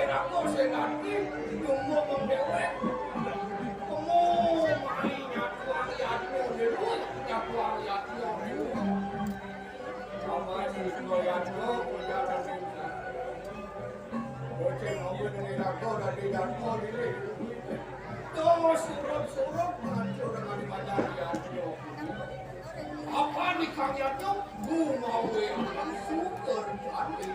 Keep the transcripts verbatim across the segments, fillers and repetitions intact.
Aku sing ngerti, nyumbuk wong dewek. Kamu mai nyatuang yatnya dulu, nyatuang yatnya dulu. Sama si Suroyatno, punya dan bocil mobil dari Rako, dari Darko, diri. Tuh, surup-surup, hancur dengan di Banjar Yatno. Apa nih Kang Yatno? Gumau yang super cantik.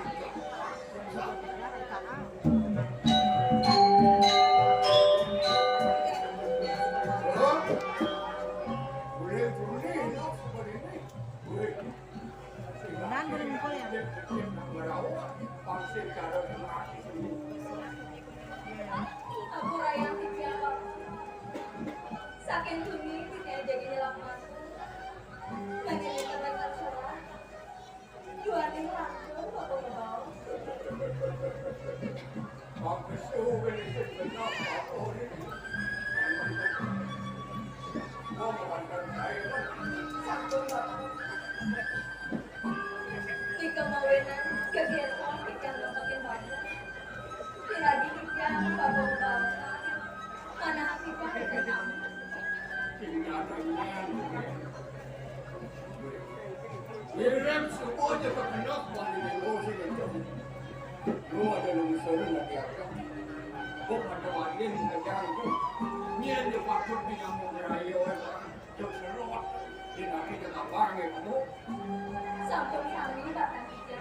Beneran boleh ngumpul ya? Aku rayang tiga, Bapak. Saking tuni, tidak jadi nyelap mata. Lagi minta baca surat. Juaning langsung, Bapak mau. Bagus juga nih, benar, Bapak ini. Mau makan kain. Sampun, Bapak. Ika mawinan kegiatan ika ngempakin badan. Piragi ika bawa-bawa. Mana ika ika tamu. Mirip suku aja kekenok bang di emosi kenceng. Lu ada lu misalnya nggak diangkat. Kok ada wayan di kerjaan tuh. Nian dia patut di kampung raya orang. Jok serot. Di kaki tetap bang ya kamu. Sampun sami bahkan tiga.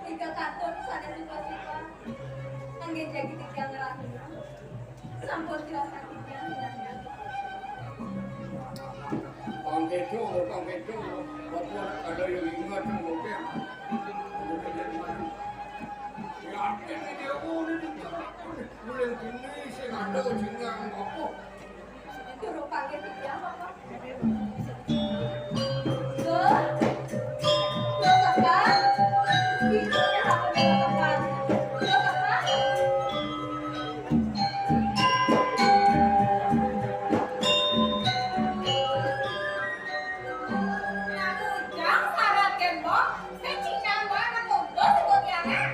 Tiga kantun sana suka-suka. Anggen jagi tiga ngerahi. Sampun jelaskan tiga. Pangkeco, pangkeco. Bapak ada yang ingat yang bokeh. Ya, ini dia, oh, ini dia. Mulai gini sih ada ujungnya apa? Durung panggil tiga apa? Tuh, tuh tekan. Itu yang aku tekan. Tuh tekan. Nah, ujang syarat gembok, kecing nambah anak muda sebut ya, nah.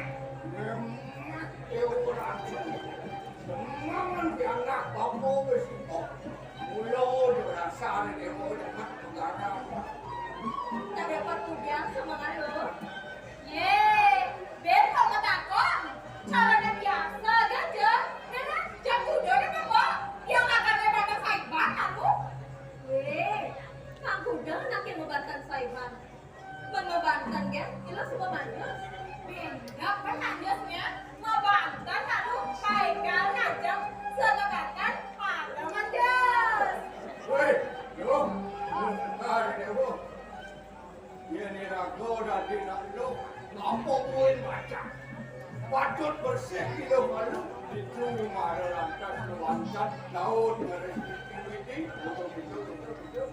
Mangan pianak bambu besiko. Mula dirasa ni dewa dapat negara. Tak dapat kudiang sama lalu. Ye, ben kau matakon. Caranya biasa aja. Nana, jam tujuh ni kamu. Yang akan ada bantan saiban aku. Ye, kang kuda nak yang bantan saiban. Mun mabanten gén, ila suba manjus. Bénjang kan manjusnya, mabanten lalu paégal ngajeng, samabanten pada manjus. Wéh, yo, bentar ini, Bu. Yén iraga dadi nak lu, ngapa buin baca? Patut bersih ila malu, itu mara lantas luancan laut dari itu, itu, itu, itu.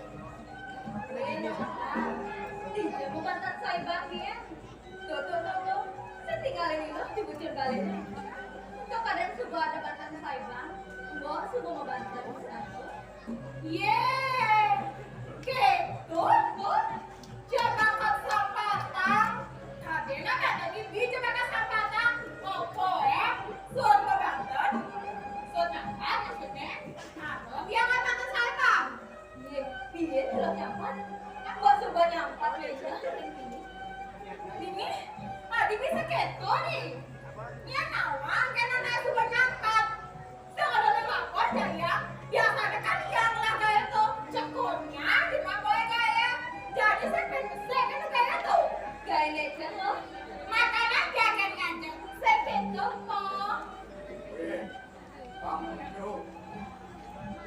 Dija mabanten saiban, Gén. Tuh, tuh, tuh, tuh. Sing tinggalin Ina di bujur balé. Kapadan suba ada banten saiban. Mbok suba mabanten satu. Yé. Kéto, Bu. Jabatan sampatan. Kadéna kata bibi jabatan sampatan. Apa, é? Sun mabanten. Sun apa maksudnya? Apa dia nggak banten saiban? Yé, piye lho nyampat? Kan gua suba nyampat wéja ning dini. Dini, adi bisa kéto ni. Nya nawang kéné naé suba nyampat. Sing ada nang lapor jaya. Biasanya kan yang lah gaya to, cekunnya di mangkoé gaya. Jadi saya pengen besar kan gaya to. Gaya lecen loh. Makanya jangan ngajak. Saya kéto kok. Pangjo.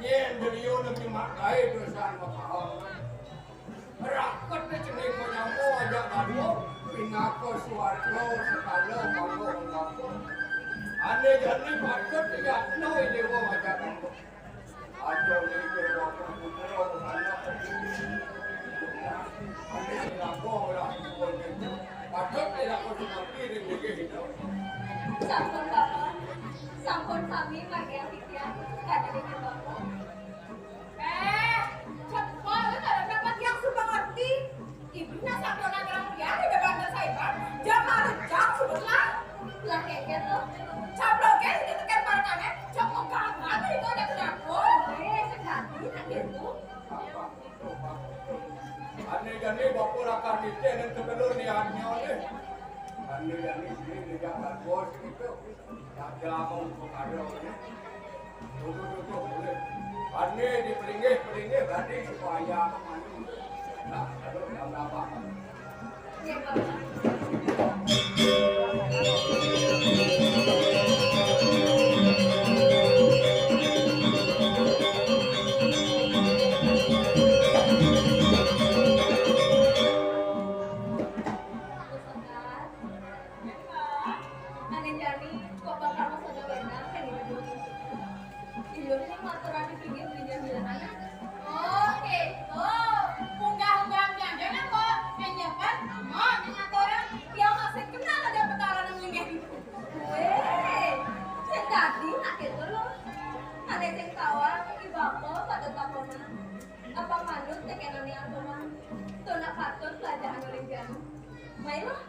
Yén beliau lebih makai dosan makaon. Raket di cening nyamuk aja kamu pinaka suarga sekala kamu kamu. Ane jani patut tidak no dewa aja kamu. Ada mikir waktu putra sana. Ane lapo lah. Patut tidak kau seperti ini. Sampun Bapak, sampun sami margiang titiang kadéning Bapak. Eh, cepet lu kada dapat yang suba ngerti. Ibunya sampun nang orang dia ada banten saiban, jam marejang sebutlah. Lah keket to. Cablok keket itu kan barakané, cok mengkangkang itu ada kenapa? Eh, sekali nak gitu. Ané jani bapa lakar nitih nang sebelum niatnya ni. Ané jani sini ngejak bos gitu. Raja mau pengaruh ni. Tutup, tutup, boleh. Ané di pelinggih, pelinggih berarti supaya maju. Nah, aduh, dah berapa? Ané jani, kok bakal masa depan kan gitu. Iya, ini maturan di pinggir pinggir bilangan. Oh, gitu. Unggah-unggah jangan kok. Yang nyepan, oh, yang aturan. Yang masih kenal ada petaran yang ini. Wéh, sing dadi nak gitu loh. Ané sing tawang, ibu apa pada takonan. Apa manut tekenan yang aturan? Tuh nak patut pelajaran oleh jani. Baiklah.